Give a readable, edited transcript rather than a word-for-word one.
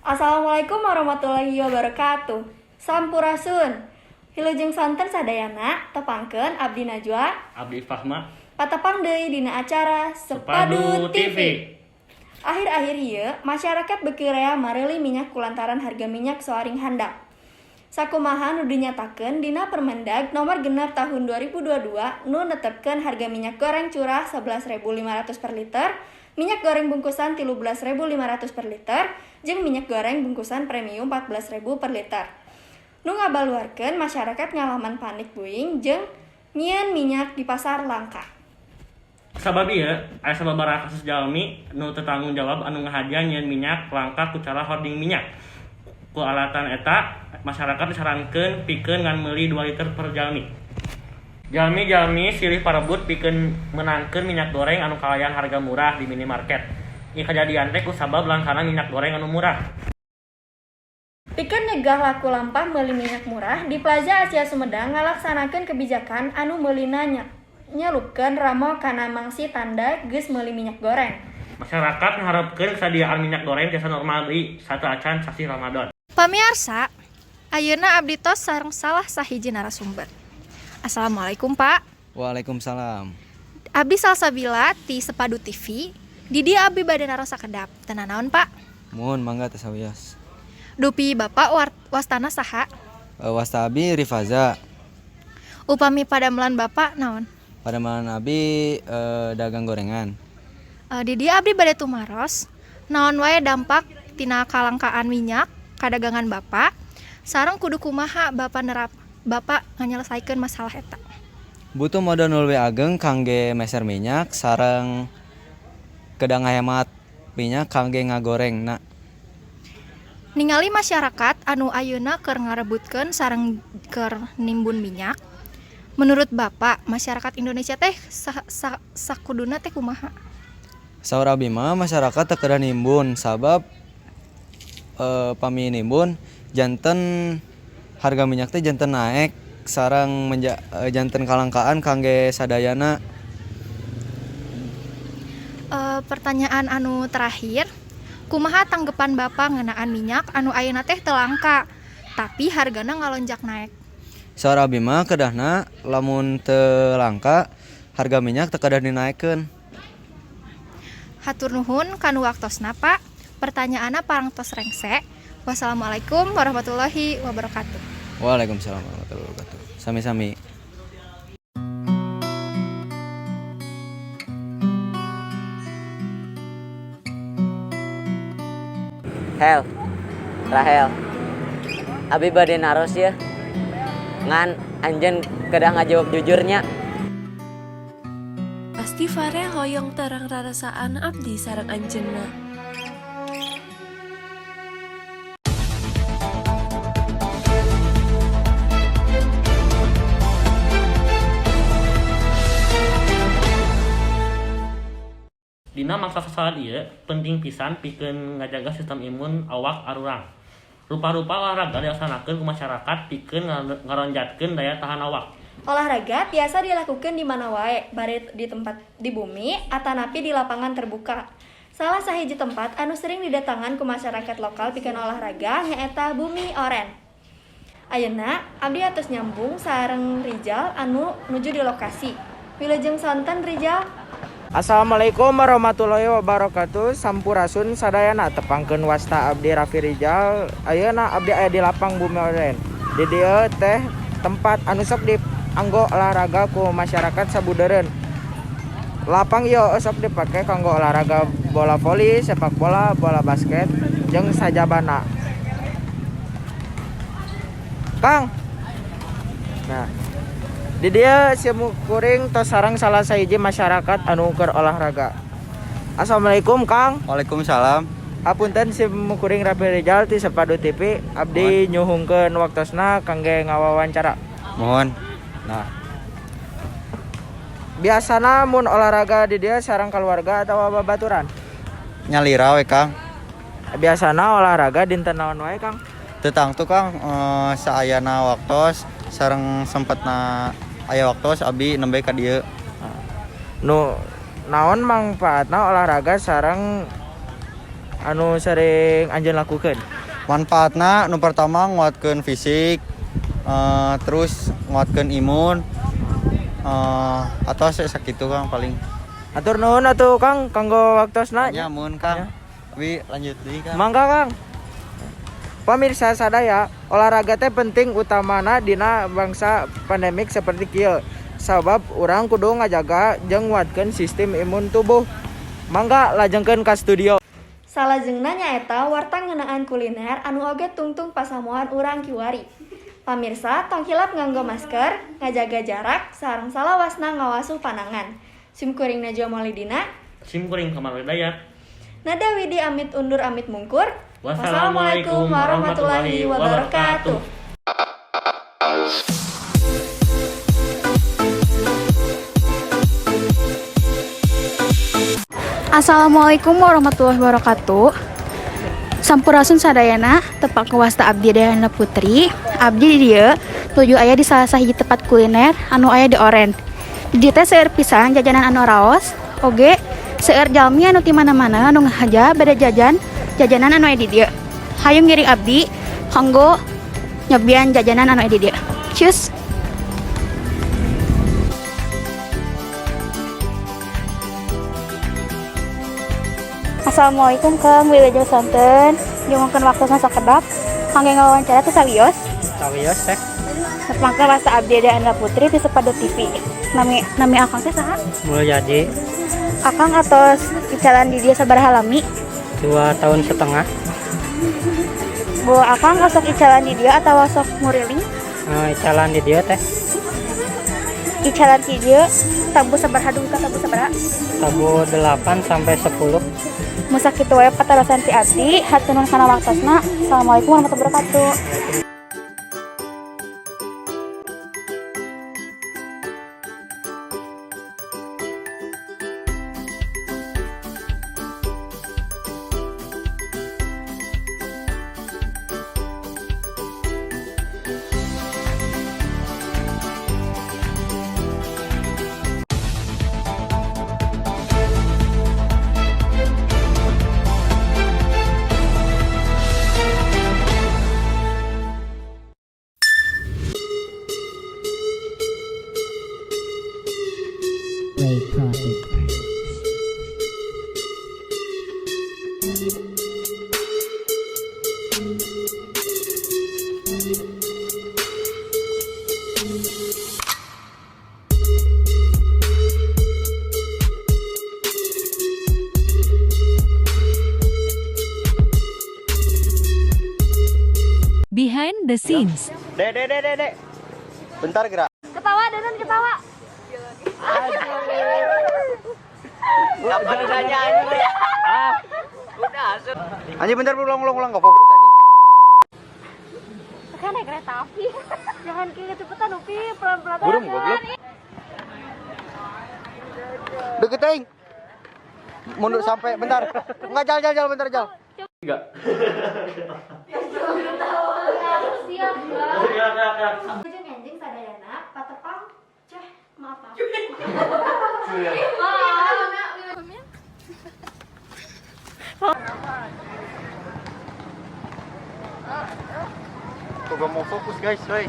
Assalamualaikum warahmatullahi wabarakatuh. Sampurasun. Wilujeng sonten sadayana, tepangkeun abdi Najwa, Abdi Fahma, patepang deui dina acara Sepadu TV. Akhir-akhir ieu masyarakat beuki rea mareuli minyak kulantaran harga minyak soaring handap. Sakumaha nu dinyatakeun dina Permendag nomor 6 tahun 2022 nu netepkeun harga minyak goreng curah 11.500 per liter, minyak goreng bungkusan 13.500 per liter, jeung minyak goreng bungkusan premium 14.000 per liter. Nu ngabaluarkeun masyarakat ngalaman panik buying jeung nyieun minyak di pasar langka. Sabab ieu, aya sababaraha kasus jalmi nu teu tanggung jawab anu ngahaja nyieun minyak langka ku cara hoarding minyak. Ku alatan eta, masyarakat disarankeun pikeun ngan meuli 2 liter per jalmi. Jalmi-jalmi silih parebut pikeun meunangkeun minyak goreng anu kalayan harga murah di minimarket. Ieu kajadian teh kusabab langkana minyak goreng anu murah. Pikeun nyegah laku lampah meuli minyak murah, di Plaza Asia Sumedang ngalaksanakeun kebijakan anu meulina nyelupkeun ramo kana mangsi tanda geus meuli minyak goreng. Masyarakat ngaharepkeun kasadiaan minyak goreng tiasa normal deui sateuacan sasih Ramadan. Pamiarsa, ayeuna abdi tos sareng salah sahiji narasumber. Assalamualaikum, Pak. Waalaikumsalam. Abdi Salsabila ti Sepadu TV. Di dieu abdi bade naros sakedap. Teu nanaon, Pak? Muhun, mangga, teu sawios. Dupi Bapak wastana saha? Wasta abi Rifaza. Upami padamelan Bapak naon? Padamelan abi dagang gorengan. Di dieu abdi bade tumaros, naon wae dampak tina kalangkaan minyak ka dagangan Bapak? Sareng kudu kumaha Bapak nerap Bapak nganyelesaikeun masalah eta? Butuh modal nu leuwih ageng kangge meser minyak sareng kedah ngahemat minyak kangge ngagorengna. Ningali masyarakat anu ayeuna keur ngarebutkeun sareng keur nimbun minyak, menurut Bapak masyarakat Indonesia teh sakuduna teh kumaha? Saur abi mah masyarakat teu kedah nimbun, sabab pami nimbun janten harga minyak teh janten naek sareng janten kalangkaan kangge sadayana. Pertanyaan anu terakhir, kumaha tanggapan Bapak ngeunaan minyak anu ayeuna teh teu langka tapi hargana ngalonjak naek? Saur abi mah kedahna lamun teu langka, harga minyak teu kedah dinaekkeun. Hatur nuhun kanu waktosna, Pak. Pertanyaanna parantos rengse. Wassalamualaikum warahmatullahi wabarakatuh. Waalaikumsalam warahmatullahi wabarakatuh. Sami-sami. Hel, Rahel, abi bade naros ya. Ngan anjeun kedah ngajawab jujurnya. Pasti Farel hoyong terang rarasaan abdi sareng anjeunna. Dina mangsa sasalad ieu penting pisan pikeun ngajaga sistem imun awak arurang. Rupa-rupa olahraga dilaksanakeun ku masyarakat pikeun ngaronjatkeun daya tahan awak. Olahraga tiasa dilakukan di mana wae, bari di tempat di bumi atanapi di lapangan terbuka. Salah sahiji tempat anu sering didatangan ku masyarakat lokal pikeun olahraga nyaeta Bumi Oren. Ayeuna abdi atos nyambung sareng Rijal anu nuju di lokasi. Wilujeng sonten, Rijal. Assalamualaikum warahmatullahi wabarakatuh. Sampurasun sadayana, tepangkeun wasta abdi Raffi Rijal. Ayeuna abdi aya di lapang Bumi Oren. Di dieu teh tempat anu sok dianggo olahraga ku masyarakat sabudeureun. Lapang ieu sok dipake kanggo olahraga bola voli, sepak bola, bola basket, jeung sajabana. Kang. Nah, di dieu sim kuring tos sareng salah sahiji masyarakat anu keur olahraga. Assalamualaikum, Kang. Waalaikumsalam. Hapunten, sim kuring Raffi Rijal ti Sepadu TV. Abdi nyuhunkeun waktosna kangge ngawawancara. Mohon. Nah. Biasana mun olahraga di dieu sareng keluarga atau babaturan? Nyalira we, Kang. Biasana olahraga dinten naon wae, Kang? Teu tangtu, Kang, saayana waktos sareng sempetna aya waktos abdi nembe ka dieu. Nu naon mangfaatna olahraga sareng anu sering anjeun lakukeun? Manfaatna nu pertama nguatkeun fisik, terus nguatkeun imun, atau sakitu, Kang, paling. Atur nuhun atuh, Kang, kanggo waktosna. Nya mun, Kang. Abi lanjut deui, Kang. Mangga, Kang. Pamirsa sadaya, olahraga teh penting utamana dina mangsa pandemik seperti kieu. Sabab urang kudu ngajaga jeung nguatkeun sistem imun tubuh. Mangga lajengkeun ka studio. Salajengna nyaeta warta ngeunaan kuliner anu oge tungtung pasamuan urang kiwari. Pamirsa, tong hilap nganggo masker, ngajaga jarak, sareng salawasna ngawasuh panangan. Sim kuring Najwa Maulidina, Sim kuring Kamal Hidayat. Nada Widi amit undur amit mungkur. Wassalamualaikum warahmatullahi wabarakatuh. Assalamualaikum warahmatullahi wabarakatuh. Sampurasun sadayana, tepang wasta abdi Dayana Putri. Abdi di dieu nuju aya di salah sahiji tempat kuliner anu aya di Oren. Di dieu teh seueur pisan jajanan anu raos, oge seueur jalmi anu ti mana-mana anu ngahaja bade jajan jajanan anu aya di dieu. Hayu ngiring abdi kanggo nyobian jajanan anu aya di dieu. Cus. Assalamualaikum, Kang. Wilujeng sonten, nyuhunkeun waktosna sakedap kangge ngawawancara teh sawios. Sawios, teh. Tepangkeun wasta abdi Dayana Putri ti Sepado TV. Nami nami Akang teh saha? Mulyadi. Akang atos icalan di dieu sabaraha lami? 2,5 tahun. Bu, Akang osok icalan di dieu atau osok nguriling? Icalan di dieu, teh. Icalan di dieu tabuh sabaraha dugi ka tabuh sabaraha? Tabuh 8 sampai 10. Mung sakitu wae patarosan ti abdi, hatur nuhun kana waktosna. Assalamualaikum warahmatullahi wabarakatuh. Behind the scenes. Dek, dek, dek, dek, dek. Bentar gerak. Ketawa, Danan ketawa. Kapan udah nyanyi? Ah, udah. Anjing, bentar, ulang ulang ulang, enggak fokus, anjing. Kan naik kereta api. Jangan kecepatan, Upi, pelan-pelan. Burem goblok. Deket aing. Mundur sampai bentar. Enggak, jal jal jal, bentar, jal. Tiga. Siap, Ya, ya, ya. Ujung enjing sadayana, patepang, ceh, maaf, maaf. Kok gak mau fokus, guys, woi.